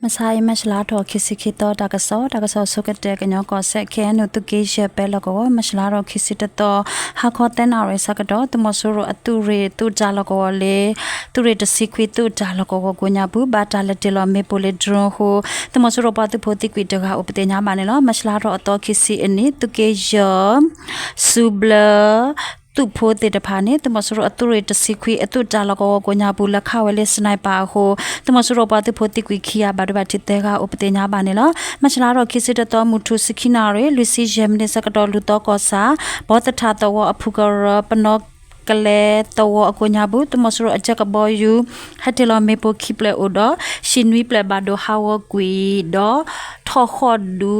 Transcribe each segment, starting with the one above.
မဆါအံၤ မၢ်ၡလါထီၣ် ခံဆံခံသီ တၢ်ကစီၣ်, တၢ်ကစီၣ်ဆိကတၢၢ် ကညီကီၢ်စဲၣ် ခ့ၣ်အဲၣ်ယူၣ် သုးက့ယဲၢ် ပဲလီၢ်ကဝီၤ, မၢ်ၡလါထီၣ် ခံဆံတသီ ဟါခီသၢနၣ်ရံၣ်ဆၢကတီၢ် သုးမီၤစိရိၤအသုးရ့ၣ်သုးတၢ်လီၢ်ကဝီၤလၢ သုးရ့ၣ်တဆံခွံသုးတၢ်လီၢ်ကဝီၤကိးညါပူၤ ဘၣ်တၢ်လဲၤတ့ၢ်လီၤမ့ၣ်ပိၢ်လၢ drone အဃိ သုးမီၤစိရိၤပှၤသုးဖိသံကွံာ်တဂၤအိၣ်ပသ့ၣ်ညါဘၣ်န့ၣ်လီၤ. မၢ်ၡလါထီၣ်အသီခံဆံအနံၤ သုးက့ယဲၢ် စူဘျၢ သုးဖိသ့ၣ်တဖၣ်န့ၣ် သုးမီၤစိရိၤအသုးရ့ၣ်တဆံခွံအသုးတၢ်လီၢ်ကဝီၤကိးညါပူၤ လဲၤခးဝဲလၢ sniper အဃိ သုးမီၤစိရိၤပှၤသုးဖိသံကွံာ်ခံဂၤ ဘၣ်ဒိဘၣ်ထံးသၢဂၤအိၣ်ပသ့ၣ်ညါဘၣ်န့ၣ်လီၤ. မၢ်ၡလါထီၣ်ခံဆံတသီ မုၢ်ထူၣ်ဆံခံနၣ်ရံၣ် လွံၢ်ဆံယဲၢ်မံးနံးဆၢကတီၢ် လူၢ်သီကီၢ်ဆၣ် ဘီသထၣ်သဝီအဖုကရၢ ပနီၣ်ကလဲသဝီအကိးညါပူၤ သုးမီၤစိရိၤအကၢကဘီယူၤ ဟဲတ့ၢ်လီၤမ့ၣ်ပိၢ်ခံဖျၢၣ်အိၣ်ဒီး ဟံၣ်နွံဖျၢၣ်ဘၣ်ဒိဟးဂီၤကွံာ်ဒီး ထီၣ်ဃီၣ်ဒူ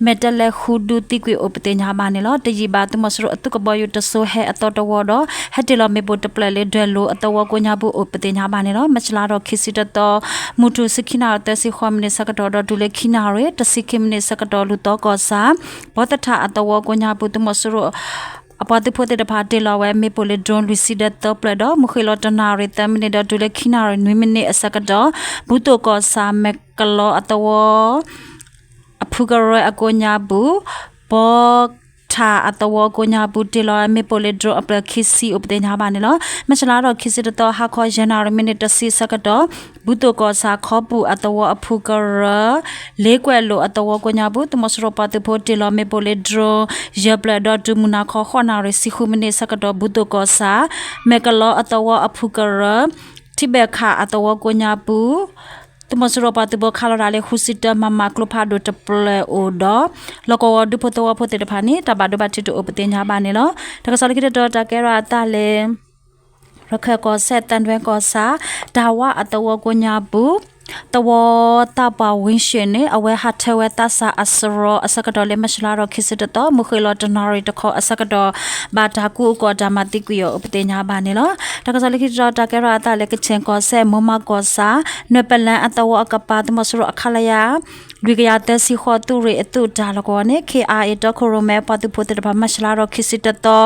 မဲာ်တဲးလဲးဃုဒူသံကွံာ်အိၣ်ပသ့ၣ်ညါဘၣ်န့ၣ်လီၤ. တယံာ်ဘၣ် သုးမီၤစိရိၤအသုးကဘီယူၤတစိၤဟဲအသီတဝီဒီး ဟဲတ့ၢ်လီၤမ့ၣ်ပိၢ်တဖျၢၣ်လၢ ဒွဲၣ်လိၤအသဝီကိးညါပူၤအိၣ်ပသ့ၣ်ညါဘၣ်န့ၣ်လီၤ. မၢ်ၡလါထီၣ်ခံဆံတသီ မုၢ်ထူၣ်ဆံခံနၣ်ရံၣ် သၢဆံဃိးမံးနံးဆၢကတီၢ်ဒီး တုၤလၢခံနၣ်ရံၣ် တဆံခံမံးနံးဆၢကတီၢ် လူၢ်သီကီၢ်ဆၣ် ဘီသထၣ်အသဝီကိးညါပူၤ သုးမီၤစိရိၤ အပှၤသုးဖိသ့ၣ်တဖၣ်တ့ၢ်လီၤဝဲမ့ၣ်ပိၢ်လၢ drone လွံၢ်ဆံဒီးသၢဖျၢၣ်ဒီး မုၢ်ဃ့ၢ်လီၤတနၣ်ရံၣ်သၢမံးနံးဒီး တုၤလၢခံနၣ်ရံၣ်နွံမံးနံးအဆၢကတီၢ် ဘူးသိၣ်ကီၢ်ဆၣ် မဲာ်ကလီအသဝီ အဖုကရၢအကိးညါပူၤ ဘီထၣ်အသဝီကိးညါပူၤ တ့ၢ်လီၤဝဲမ့ၣ်ပိၢ်လၢ drone အဖျၢၣ်ခံဆံအိၣ်ပသ့ၣ်ညါဘၣ်န့ၣ်လီၤ. မၢ်ၡလါထီၣ်ခံဆံတသီ ဟါခီယဲၢ်နၣ်ရံၣ်မံးနံးတဆံဆၢကတီၢ် ဘူးသိၣ်ကီၢ်ဆၣ် ခီပူၣ်အသဝီအဖုကရၢ လ့ကွဲၣ်လိာ်အသဝီကိးညါပူၤ သုးမီၤစိရိၤပှၤသုးဖိတ့ၢ်လီၤမ့ၣ်ပိၢ်လၢ drone ယဲၢ်ဖျၢၣ်ဒီး တုၤမုၢ်နၤခီဃိးနၣ်ရံၣ်ဆံဃုမံးနံးဆၢကတီၢ် ဘူးသိၣ်ကီၢ်ဆၣ် မဲာ်ကလီအသဝီအဖုကရၢ ထံဘဲၣ်ခၣ်အသဝီကိးညါပူၤ သုးမီၤစိရိၤပှၤသုးဖိခးလီၤတၢ်လၢ ဃုဆံတၢ မမ ကျိဖးဒိၣ်တဖျၢၣ်အိၣ်ဒီး လီၢ်ကဝီၤဒူဖိသဝီဖိသ့ၣ်တဖၣ်န့ၣ် တၢ်ဘၣ်ဒိဘၣ်ထံးတအိၣ်ပသ့ၣ်ညါဘၣ်န့ၣ်လီၤ. တၢ်ကစီၣ်လၢခံတတီၤ တၢ်ကဲထီၣ်အသးလၢ ရခၢၣ်ကီၢ်စဲၣ် သံတွဲကီၢ်ဆၣ် တၢ်ဝါအသဝီကိးညါပူၤ သဝီသးပှၢ်ဝ့ၢ်ၡ့ၣ်န့ၣ် အဝဲဟးထၢဝဲသးစၢ်အစရီအဆၢကတီၢ်လၢ မၢ်ၡလါထီၣ်ခံဆံတသီ မုၢ်ဃ့ၢ်လီၤတနၣ်ရံၣ်တခီအဆၢကတီၢ် ဘၣ်တၢ်ကူးအုၣ်ကီၤတၢ်မၤသံကွံာ်အီၤအိၣ်ပသ့ၣ်ညါဘၣ်န့ၣ်လီၤ. တၢ်ကစီၣ်လၢခံတတီၤ တၢ်ကဲထီၣ်အသးလၢ ကခၠ့ၣ်ကီၢ်စဲၣ် မိၢ်မးကီၢ်ဆၣ် နွဲၣ်ပလဲအသဝီအကပၤ သုးမီၤစိရိၤအ ခလရ လွံၢ်ကယၤသၢဆံဃိး သုးရ့ၣ်အသုးတၢ်လီၢ်ကဝီၤန့ၣ် ခ့ၣ်အါအ့ၣ် တီခိၣ်ရိၣ်မဲအပှၤသုးဖိသ့ၣ်တဖၣ် မၢ်ၡလါထီၣ်ခံဆံတသီ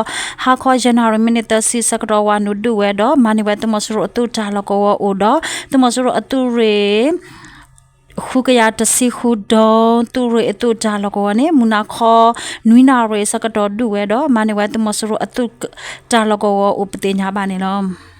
ဟါခီယဲၢ်နၣ်ရံၣ်မံးနံးသၢဆံဆၢကတီၢ် ဝၤနုာ်ဒုးဝဲဒီး မၤန့ၢ်ဝဲသုးမီၤစိရိၤအသုးတၢ်လီၢ်ကဝီၤအိၣ်ဒီး သုးမီၤစိရိၤအသုးရ့ၣ် ဃုကယၤတဆံဃု ဒုံး သုးရ့ၣ်အသုးတၢ်လီၢ်ကဝီၤန့ၣ် မုၢ်နၤခီ နွံနၣ်ရံၣ်အဆၢကတီၢ်ဒုးဝဲဒီး မၤန့ၢ်ဝဲသုးမီၤစိရိၤအသုးတၢ်လီၢ်ကဝီၤအိၣ်ပသ့ၣ်ညါဘၣ်န့ၣ်လီၤ.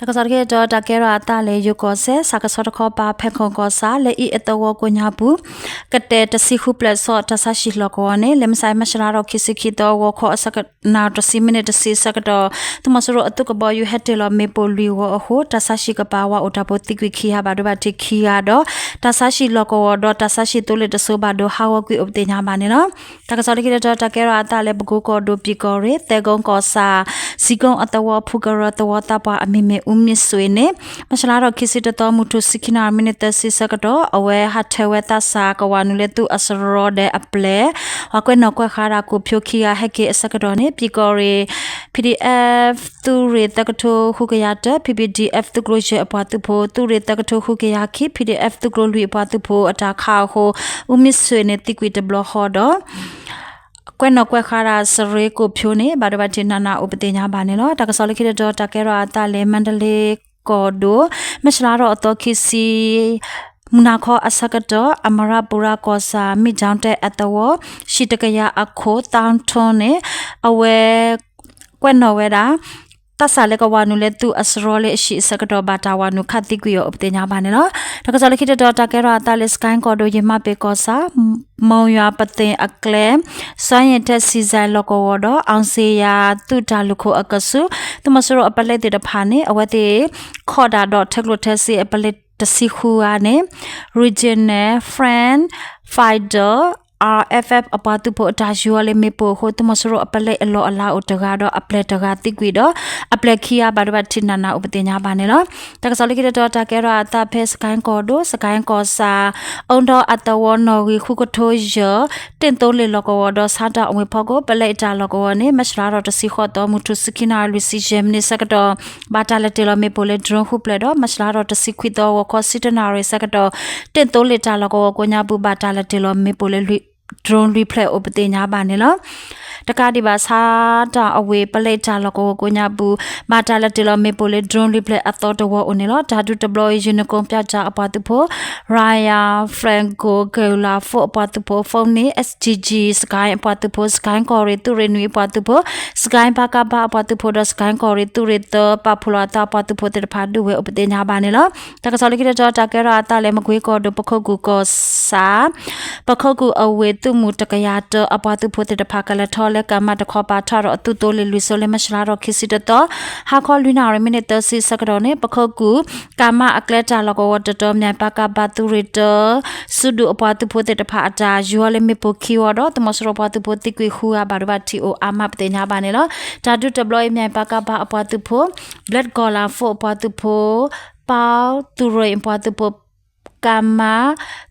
တၢ်ကစီၣ်တခါတတီၤ တၢ်ကဲထီၣ်အသးလၢ ယိၤကီၢ်စဲၣ် စးကဆီတခီပၤ ဖဲခိၣ်ကီၢ်ဆၣ် လၢအံၤအသဝီကိးညါပူၤ ကတဲာ်တဆံဃုဖျၢၣ်ဆီ တၢ်ဆါဟံၣ်လီၢ်ကဝီၤန့ၣ် လၢမုၢ်ဆါအံၤ မၢ်ၡလါထီၣ်ခံဆံခံသီ ဂီၤခီအဆၢက နၣ်ရံၣ်တဆံမံးနံးတဆံအဆၢကတီၢ် သုးမီၤစိရိၤအသုးကဘီယူၤဟဲတ့ၢ်လီၤမ့ၣ်ပိၢ်လွံၢ်ဂီၤအဃိ တၢ်ဆါဟံၣ်ကပၤ ဝၤအိၣ်တၢ်ဖိသံကွံာ်ခံဂၤ ဘၣ်ဒိဘၣ်ထံးခံဂၤဒီး တၢ်ဆါဟံၣ်လီၢ်ကဝီၤဒီး တၢ်ဆါဟံၣ်သိလ့ၣ်တစိၤ ဘၣ်ဒိဟးဂီၤကွံာ်အိၣ်ပသ့ၣ်ညါဘၣ်န့ၣ်လီၤ. တၢ်ကစီၣ်လၢခံတတီၤ တၢ်ကဲထီၣ်အသးလၢ ပကိကီၢ်ဒိၣ် ပံၣ်ကီၢ်ရ့ၣ် သဲကုန်းကီၢ်ဆၣ် စံကုန်းအသဝီ ဖုကရၢသဝီသးပှၢ် အမံၤမ့ၢ် ဦးမြင့်ဆွေ န့ၣ် မၢ်ၡလါထီၣ်ခံဆံတသီ မုၢ်ထူၣ်ဆံခံနၣ်ရံၣ် မံးနံးသၢဆံဆၢကတီၢ် အဝဲဟးထၢဝဲသးစၢ်ကဝၤနုာ်လၢသုးအစရီဒီးအပျဲၢ် ပှၤကွဲးနီၣ်ကွဲးဃာ်တၢ်ကိၣ်ဖၠိခံဂၤ ဟဲက့ၤအဆၢကတီၢ်န့ၣ် ပံၣ်ကီၢ်ရ့ၣ် P D F သုးရ့ၣ်သၢကထိဃုကယၤတၢ P P D F သုးကျိၤယဲၢ်အပှၤသုးဖိ သုးရ့ၣ်သၢကထိဃုကယၤခံ P D F သုးကျိၤလွံၢ်အပှၤသုးဖိအတၢ်ခးအဃိ ဦးမြင့်ဆွေ န့ၣ် သံကွံာ်တဘျီဃီဒီး ကွဲးနီၣ်ကွဲးဃာ်တၢ်စရ့ကိၣ်ဖၠိန့ၣ် ဘၣ်ဒိဘၣ်ထံးနးနးအိၣ်ပသ့ၣ်ညါဘၣ်န့ၣ်လီၤ. တၢ်ကစီၣ်လၢခံတတီၤ တၢ်ကဲထီၣ်အသးလၢ မါတလ့ကီၢ်ဒိၣ် မၢ်ၡလါထီၣ်အသီခံဆံ မုၢ်နၤခီအဆၢကတီၢ် အမရပူရကီၢ်ဆၣ် မ့ၢ် Downtown အသဝီ ဟံၣ်တကယၤအခိၣ် သၢထုန့ၣ် အဝဲ ကွဲးနီၣ်ဝဲဒၣ် သးစၢ်လၢကဝၤနုာ်လၢသုးအစရီလၢအဟံၣ်အဆၢကတီၢ် ဘၣ်တၢ်ဝၤနုာ်ခးသံကွံာ်အီၤအိၣ်ပသ့ၣ်ညါဘၣ်န့ၣ်လီၤ. တၢ်ကစီၣ်လၢခံတတီၤ တၢ်ကဲထီၣ်အသးလၢ စကဲကီၢ်ဒိၣ် ယမၤပ့ၤကီၢ်ဆၣ် မုၢ်ယွၤပသ့ၣ်အကျဲ စွါယံၤထဲစံၣ်စဲၣ်လီၢ်ကဝီၤဒီး အောင်ဇေယျ သုးတၢ်လုၢ်ခိၣ်အကဆူး သုးမီၤစိရိၤအပလဲသ့ၣ်တဖၣ်န့ၣ် အဝဲသ့ၣ် ခိးတၢ်ဒီးထၢကျိၣ်ထၢစ့အပလဲတဆံဃုဂၤန့ၣ် Regional French Fighter R F F အပှၤသုးဖိအတၢ်ယူၤအီၤလၢမ့ၣ်ပိၢ်အဃိ သုးမီၤစိရိၤအပလဲအလီၢ်အလၤအိၣ်တဂၤဒီးအပျဲၢ်တဂၤသံကွံာ်ဒီး အပျဲၢ်ခံဂၤဘၣ်ဒိဘၣ်ထံးနးနးအိၣ်ပသ့ၣ်ညါဘၣ်န့ၣ်လီၤ. တၢ်ကစီၣ်လၢခံတတီၤ တၢ်ကဲထီၣ်အသးဖဲ စကဲကီၢ်ဒိၣ် စကဲကီၢ်ဆၣ် အူဒီအသဝီနီၣ်ဂံၢ်ဃုကထိယဲၢ် တ့ၢ်သိလ့ၣ်လီၢ်ကဝီၤဒီး ဆါတၢ်အဝ့ၢ်ဖီခိၣ် ပလဲအတၢ်လီၢ်ကဝီၤန့ၣ် မၢ်ၡလါထီၣ်တဆံဃိးသီ မုၢ်ထူၣ်ဆံခံနၣ်ရံၣ် လွံၢ်ဆံယဲၢ်မံးနံးဆၢကတီၢ် ဘၣ်တၢ်လဲၤတ့ၢ်လီၤမ့ၣ်ပိၢ်လၢ drone ဃုဖျၢၣ်ဒီး မၢ်ၡလါထီၣ်တဆံခွံသီ ဂီၤခီဆံတၢနၣ်ရံၣ်ဆၢကတီၢ် တ့ၢ်သိလ့ၣ်တၢ်လီၢ်ကဝီၤကိးညါပူၤ ဘၣ်တၢ်လဲၤတ့ၢ်လီၤမ့ၣ်ပိၢ်လၢလွံၢ် drone လွံၢ်ဖျၢၣ်အိၣ်ပသ့ၣ်ညါဘၣ်န့ၣ်လီၤ. တကးဒံးဘၣ် ဆါတၢ်အဝ့ၢ် ပလဲတၢ်လီၢ်ကဝီၤကိးညါပူၤ ဘၣ်တၢ်လဲၤတ့ၢ်လီၤမ့ၣ်ပိၢ်လၢ drone လွံၢ်ဖျၢၣ်အသီတဝီအိၣ်န့ၣ်လီၤ. တၢ်ဒုးတဘျီအံၤ Unicorn ပျောက်ကျားအပှၤသုးဖိ Royal Flamingo Guerrilla Force အပှၤသုးဖိ Phoenix S G G စကဲအပှၤသုးဖိ စကဲကီၢ်ရ့ၣ်သုးရ့ၣ်နွံအပှၤသုးဖိ စကဲ ပကဖ အပှၤသုးဖိဒီး စကဲကီၢ်ရ့ၣ်သုးရ့ၣ်သၢ ပာ်ဖှိၣ်လီၤအသးအပှၤသုးဖိသ့ၣ်တဖၣ်ဒုးဝဲအိၣ်ပသ့ၣ်ညါဘၣ်န့ၣ်လီၤ. တၢ်ကစီၣ်လၢခံတတီၤ တၢ်ကဲထီၣ်အသးလၢ မကွ့ကီၢ်ဒိၣ် ပခိၣ်ကူၢ်ကီၢ်ဆၣ် ပခိၣ်ကူၢ်အဝ့ၢ်သုးမုၢ်တကယၤတၢ အပှၤသုးဖိသ့ၣ်တဖၣ် ကလဲၤထီၣ်လၢကမၤတခီပၤ ထီၣ်ဒီးအသုးသိလ့ၣ်လွံၢ်စိလၢ မၢ်ၡလါထီၣ်ခံဆံတသီ ဟါခီလွံၢ်နၣ်ရံၣ် မံးနံးသၢဆံဆၢကတီၢ်န့ၣ် ပခိၣ်ကူၢ် ကမ အကျဲတၢ်လီၢ်ကဝီၤတတီၤ မၠဲၣ် ပကဖ သုးရ့ၣ်တၢ စုဒုၣ်အပှၤသုးဖိသ့ၣ်တဖၣ်အတၢ်ယီၤလၢမ့ၣ်ပိၢ်ခံဝီဒီး သုးမီၤစိရိၤပှၤသုးဖိသံကွံာ်ဃုဂၤ ဘၣ်ဒိဘၣ်ထံးအိၣ်အါမးပသ့ၣ်ညါဘၣ်န့ၣ်လီၤ. တၢ်ဒုးတဘျီအံၤ မၠဲၣ် ပကဖ အပှၤသုးဖိ Black Gola Force အပှၤသုးဖိ ပၢ်သုးရ့ၣ်အပှၤသုးဖိ ကမ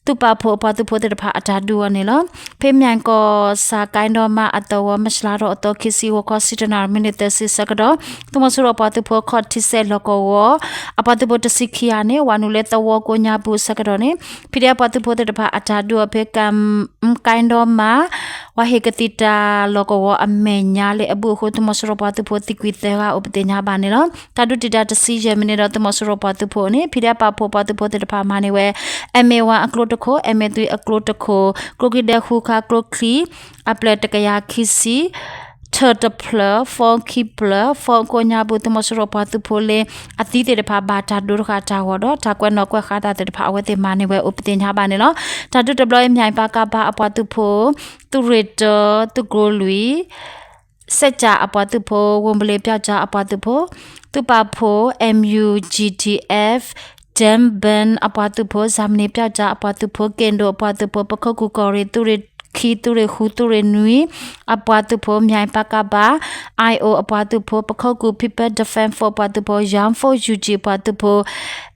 သုးပာ်ဖှိၣ်အပှၤသုးဖိသ့ၣ်တဖၣ် အတၢ်ဒုးအီၤန့ၣ်လီၤ. ဖဲမၠဲၣ်ကီၢ်ဆၣ် ကဲဒီမါအသဝီ မၢ်ၡလါထီၣ်အသီခံဆံ ဂီၤခီဆံတၢနၣ်ရံၣ် မံးနံးသၢဆံဆၢကတီၢ် သုးမီၤစိရိၤပှၤသုးဖိ ခီၣ်ထံဆဲးလီၢ်ကဝီၤ အပှၤသုးဖိတဆံခံဂၤန့ၣ် ဝၤနုာ်လၢသဝီကိးညါပူၤဆၢကတီၢ်န့ၣ် ဖံးဒဲးအပှၤသုးဖိသ့ၣ်တဖၣ် အတၢ်ဒုးအီၤဖဲ ကဲဒီမါ ဝၤဟ့ၣ်ကသံၣ်တၢ်လီၢ်ကဝီၤအမဲာ်ညါလၢအဘုအဃိ သုးမီၤစိရိၤပှၤသုးဖိသံကွံာ်သၢဂၤအိၣ်ပသ့ၣ်ညါဘၣ်န့ၣ်လီၤ. တၢ်ဒုးတံာ်တာ်တဆံယဲၢ်မံးနံးဒီး သုးမီၤစိရိၤပှၤသုးဖိန့ၣ် ဖံးဒဲးပာ်ဖှိၣ်ပှၤသုးဖိသ့ၣ်တဖၣ်မၤန့ၢ်ဝဲ M A one အကျိတခိၣ်, M A three အကျိတခိၣ်, ကျိချံဒဲဃုခါ, ကျိချံအပျဲၢ်တကယၤခံဆံ, ထၢၣ်တဖျၢၣ်, phone ခံဖျၢၣ်, phone ကိးညါပူၤ သုးမီၤစိရိၤပှၤသုးဖိလၢ အသံသ့ၣ်တဖၣ်ဘၣ်တၢ်ဒိတဃာ်တၢ်ဂီၤဒီး တၢ်ကွဲးနီၣ်ကွဲးဃာ်တၢ်သ့ၣ်တဖၣ် အဝဲသ့ၣ်မၤန့ၢ်ဝဲအိၣ်ပသ့ၣ်ညါဘၣ်န့ၣ်လီၤ. တၢ်ဒုးတဘျီအံၤ မၠဲၣ် ပကဖ အပှၤသုးဖိ သုးရ့ၣ်တၢ သုးကျိၤလွံၢ် စဲးကၠၣ်အပှၤသုးဖိ ဝ့ၢ်ဘလ့ၣ်ပျောက်ကျားအပှၤသုးဖိ သုးပာ်ဖှိၣ် M U G T F, Jambin အပှၤသုးဖိ ဇာမနံပျောက်ကျားအပှၤသုးဖိ က့ၣ်ဒိၣ်အပှၤသုးဖိ ပခိၣ်ကူၢ်ကီၢ်ရ့ၣ်သုးရ့ၣ်ခံ သုးရ့ၣ်ဃု သုးရ့ၣ်နွံ အပှၤသုးဖိ မၠဲၣ် ပကဖ I O အပှၤသုးဖိ ပခိၣ်ကူၢ် People Defense Force အပှၤသုးဖိ Young Force U G အပှၤသုးဖိ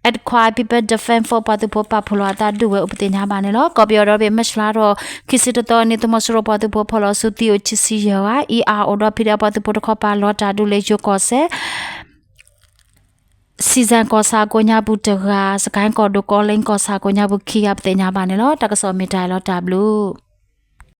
Adquire People Defense Force ပှၤသုးဖိ ပာ်ဖှိၣ်လီၤအသးဒုးဝဲအိၣ်ပသ့ၣ်ညါဘၣ်န့ၣ်လီၤ. ကီၢ်ပယီၤဒီဘ့ၣ် မၢ်ၡလါထီၣ်ခံဆံတသီန့ၣ် သုးမီၤစိရိၤပှၤသုးဖိဖီၣ်လီၤဆူသံအိၣ်ခံဆံယဲၢ်ဂၤ, အံၤအအိၣ်ဒီး ဖံးဒဲးအပှၤသုးဖိတခီပၤ လီၤတၢ်ဒုးလၢယိၤကီၢ်စဲၣ် စံၣ်စဲၣ်ကီၢ်ဆၣ်ကိးညါပူၤတဂၤ, စကဲကီၢ်ဒိၣ် ကီလ့ကီၢ်ဆၣ်ကိးညါပူၤခံဂၤပသ့ၣ်ညါဘၣ်န့ၣ်လီၤ. တၢ်ကစီၣ်မ့ၢ်တၢ်အံၤလီၤ တၢ်ဘျုး